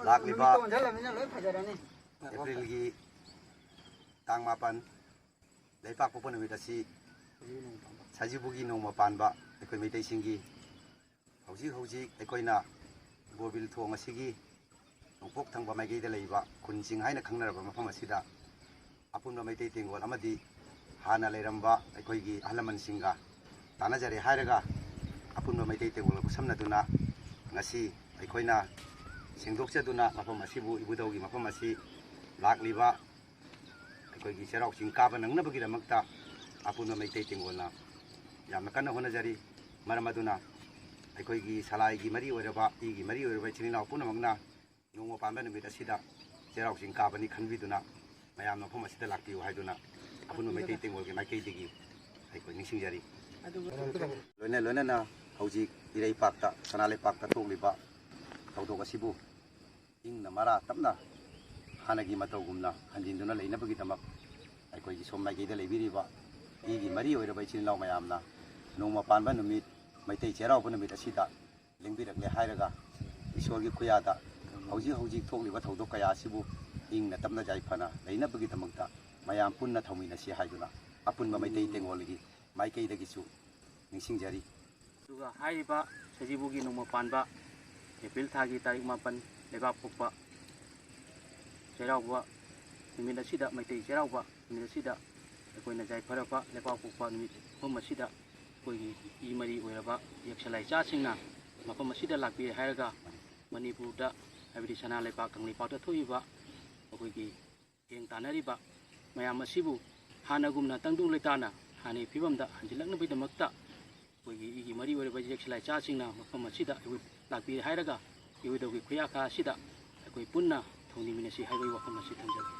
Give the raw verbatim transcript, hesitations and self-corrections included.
ꯂꯥꯛꯂꯤꯕ ꯑꯦꯄ꯭ꯔꯤꯜꯒꯤ ꯇꯥꯡ ꯃꯥꯄꯟ, ꯂꯩꯄꯥꯛꯄꯣꯛꯄ ꯅꯨꯃꯤꯠ ꯑꯁꯤ ꯁꯖꯤꯕꯨꯒꯤ ꯅꯣꯡꯃ ꯄꯥꯟꯕ ꯑꯩꯈꯣꯏ ꯃꯩꯇꯩꯁꯤꯡꯒꯤ ꯍꯧꯖꯤꯛ ꯍꯧꯖꯤꯛ ꯑꯩꯈꯣꯏꯅ ꯕꯣꯔꯕꯤꯜ ꯊꯣꯡ ꯑꯁꯤꯒꯤ ꯅꯣꯡꯄꯣꯛ ꯊꯪꯕ ꯃꯥꯏꯀꯩꯗ ꯂꯩꯕ ꯈꯨꯟꯁꯤꯡ ꯍꯥꯏꯅ ꯈꯪꯅꯔꯕ ꯃꯐꯝ ꯑꯁꯤꯗ ꯑꯄꯨꯟꯕ ꯃꯩꯇꯩ ꯇꯦꯡꯒꯣꯜ ꯑꯃꯗꯤ ꯍꯥꯟꯅ ꯂꯩꯔꯝꯕ ꯑꯩꯈꯣꯏꯒꯤ ꯑꯍꯜ ꯂꯃꯟꯁꯤꯡꯒ ꯇꯥꯟꯅꯖꯔꯦ ꯍꯥꯏꯔꯒ, ꯑꯄꯨꯟꯕ ꯃꯩꯇꯩ ꯇꯦꯡꯒꯣꯜꯒ ꯈꯨꯠꯁꯝꯅꯗꯨꯅ ꯉꯁꯤ ꯑꯩꯈꯣꯏꯅ ꯁꯦꯡꯗꯣꯛꯆꯗꯨꯅ ꯃꯐꯝ ꯑꯁꯤꯕꯨ, ꯏꯕꯨꯙꯧꯒꯤ ꯃꯐꯝ ꯑꯁꯤ ꯂꯥꯛꯂꯤꯕ ꯑꯩꯈꯣꯏꯒꯤ ꯆꯩꯔꯥꯎ ꯆꯤꯡ ꯀꯥꯕ ꯅꯪꯅꯕꯒꯤꯗꯃꯛꯇ ꯑꯄꯨꯟꯕ ꯃꯩꯇꯩ ꯇꯦꯡꯒꯣꯜꯅ ꯌꯥꯝꯅ ꯀꯟꯅ ꯍꯣꯠꯅꯖꯔꯤ꯫ ꯃꯔꯝ ꯑꯗꯨꯅ ꯑꯩꯈꯣꯏꯒꯤ ꯁꯂꯥꯏꯒꯤ ꯃꯔꯤ ꯑꯣꯏꯔꯕ, ꯏꯒꯤ ꯃꯔꯤ ꯑꯣꯏꯔꯕ ꯏꯆꯤꯜ ꯏꯅꯥꯎ ꯄꯨꯝꯅꯃꯛꯅ ꯅꯣꯡꯃ ꯄꯥꯟꯕ ꯅꯨꯃꯤꯠ ꯑꯁꯤꯗ ꯆꯩꯔꯥꯎ ꯆꯤꯡ ꯀꯥꯕꯅꯤ ꯈꯟꯕꯤꯗꯨꯅ ꯃꯌꯥꯝꯅ ꯃꯐꯝ ꯑꯁꯤꯗ ꯂꯥꯛꯄꯤꯌꯨ ꯍꯥꯏꯗꯨꯅ ꯑꯄꯨꯟꯕ ꯃꯩꯇꯩ ꯇꯦꯡꯒꯣꯜꯒꯤ ꯃꯥꯏꯀꯩꯗꯒꯤ ꯑꯩꯈꯣꯏ ꯅꯤꯡꯁꯤꯡꯖꯔꯤ꯫ ꯂꯣꯏꯅ ꯂꯣꯏꯅꯅ ꯍꯧꯖꯤꯛ ꯏꯔꯩꯄꯥꯛꯇ, ꯁꯅꯥ ꯂꯩꯄꯥꯛꯇ ꯊꯣꯛꯂꯤꯕ ꯊꯧꯗꯣꯛ ꯑꯁꯤꯕꯨ ꯏꯪꯅ ꯃꯔꯥ ꯇꯞꯅ ꯍꯥꯟꯅꯒꯤ ꯃꯇꯧꯒꯨꯝꯅ ꯍꯟꯖꯤꯟꯗꯨꯅ ꯂꯩꯅꯕꯒꯤꯗꯃꯛ ꯑꯩꯈꯣꯏꯒꯤ ꯁꯣꯝ ꯃꯥꯏꯀꯩꯗ ꯂꯩꯕꯤꯔꯤꯕ ꯏꯒꯤ ꯃꯔꯤ ꯑꯣꯏꯔꯕ ꯏꯆꯤꯜ ꯏꯅꯥꯎ ꯃꯌꯥꯝꯅ ꯅꯣꯡꯃ ꯄꯥꯟꯕ ꯅꯨꯃꯤꯠ, ꯃꯩꯇꯩ ꯆꯩꯔꯥꯎꯕ ꯅꯨꯃꯤꯠ ꯑꯁꯤꯗ ꯂꯦꯡꯕꯤꯔꯛꯂꯦ ꯍꯥꯏꯔꯒ, ꯏꯁꯣꯔꯒꯤ ꯈꯨꯌꯥꯗ ꯍꯧꯖꯤꯛ ꯍꯧꯖꯤꯛ ꯊꯣꯛꯂꯤꯕ ꯊꯧꯗꯣꯛ ꯀꯌꯥ ꯑꯁꯤꯕꯨ ꯏꯪꯅ ꯇꯞꯅ ꯌꯥꯏꯐꯅ ꯂꯩꯅꯕꯒꯤꯗꯃꯛꯇ ꯃꯌꯥꯝ ꯄꯨꯟꯅ ꯊꯧꯃꯤꯟꯅꯁꯤ ꯍꯥꯏꯗꯨꯅ ꯑꯄꯨꯟꯕ ꯃꯩꯇꯩ ꯇꯦꯡꯒꯣꯜꯒꯤ ꯃꯥꯏꯀꯩꯗꯒꯤꯁꯨ ꯅꯤꯡꯁꯤꯡꯖꯔꯤ꯫ ꯑꯗꯨꯒ ꯍꯥꯏꯔꯤꯕ ꯁꯖꯤꯕꯨꯒꯤ ꯅꯣꯡꯃ ꯄꯥꯟꯕ ꯑꯦꯄ꯭ꯔꯤꯜ ꯊꯥꯒꯤ ꯇꯥꯔꯤꯛ ꯃꯥꯄꯟ, ꯂꯩꯕꯥꯛ ꯄꯣꯛꯄ ꯆꯩꯔꯥꯎꯕ ꯅꯨꯃꯤꯠ ꯑꯁꯤꯗ, ꯃꯩꯇꯩ ꯆꯩꯔꯥꯎꯕ ꯅꯨꯃꯤꯠ ꯑꯁꯤꯗ ꯑꯩꯈꯣꯏꯅ ꯌꯥꯏꯐꯔꯕ ꯂꯩꯕꯥꯛ ꯄꯣꯛꯄ ꯅꯨꯃꯤꯠ ꯃꯐꯝ ꯑꯁꯤꯗ ꯑꯩꯈꯣꯏꯒꯤ ꯏ ꯃꯔꯤ ꯑꯣꯏꯔꯕ ꯌꯦꯛꯁꯂꯥꯏꯆꯥꯁꯤꯡꯅ ꯃꯐꯝ ꯑꯁꯤꯗ ꯂꯥꯛꯄꯤꯔꯦ ꯍꯥꯏꯔꯒ, ꯃꯅꯤꯄꯨꯔꯗ, ꯍꯥꯏꯕꯗꯤ ꯁꯅꯥ ꯂꯩꯄꯥꯛ ꯀꯪꯂꯩꯄꯥꯛꯇ ꯊꯣꯛꯏꯕ ꯑꯩꯈꯣꯏꯒꯤ ꯊꯦꯡ ꯇꯥꯟꯅꯔꯤꯕ ꯃꯌꯥꯝ ꯑꯁꯤꯕꯨ ꯍꯥꯟꯅꯒꯨꯝꯅ ꯇꯪꯗꯨ ꯂꯩꯇꯥꯅ ꯍꯥꯟꯅꯒꯤ ꯐꯤꯕꯝꯗ ꯍꯟꯖꯤꯜꯂꯛꯅꯕꯒꯤꯗꯃꯛꯇ ꯑꯩꯈꯣꯏꯒꯤ ꯏꯒꯤ ꯃꯔꯤ ꯑꯣꯏꯔꯕ ꯌꯦꯛꯁꯂꯥꯏꯆꯥꯁꯤꯡꯅ ꯃꯐꯝ ꯑꯁꯤꯗ ꯑꯩꯈꯣꯏ ꯂꯥꯛꯄꯤꯔꯦ ꯍꯥꯏꯔꯒ, ꯏꯕꯨꯙꯧꯒꯤ ꯈꯨꯌꯥꯈꯥ ꯑꯁꯤꯗ ꯑꯩꯈꯣꯏ ꯄꯨꯟꯅ ꯊꯧꯅꯤꯃꯤꯟꯅꯁꯤ ꯍꯥꯏꯕꯒꯤ ꯋꯥꯐꯝ ꯑꯁꯤ ꯊꯝꯖꯒꯦ꯫